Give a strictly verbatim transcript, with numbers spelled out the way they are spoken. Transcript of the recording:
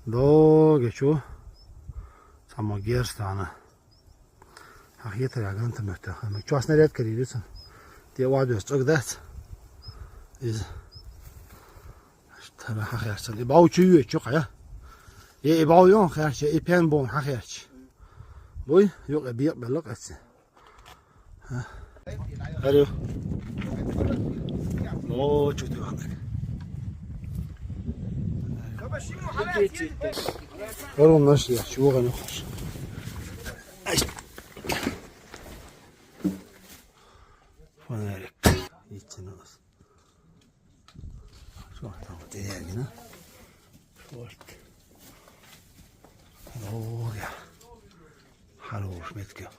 Догечу. Само герстана. Ахьетар яган тамёта. Хама чёс наряд карирусан. Те вадёс чёгдац. Из. Тара хахерсан. И бау чуе чё кая? Е и бау ён херче, и пен бон хахерч. Буй, юк, бир белок эци. Ариу. О, чё ты ванак. Орун наш я, чего гана хош. Фонарик. Идти на нас. Что там вот я не на. Шорт. О, я. Хорош метка.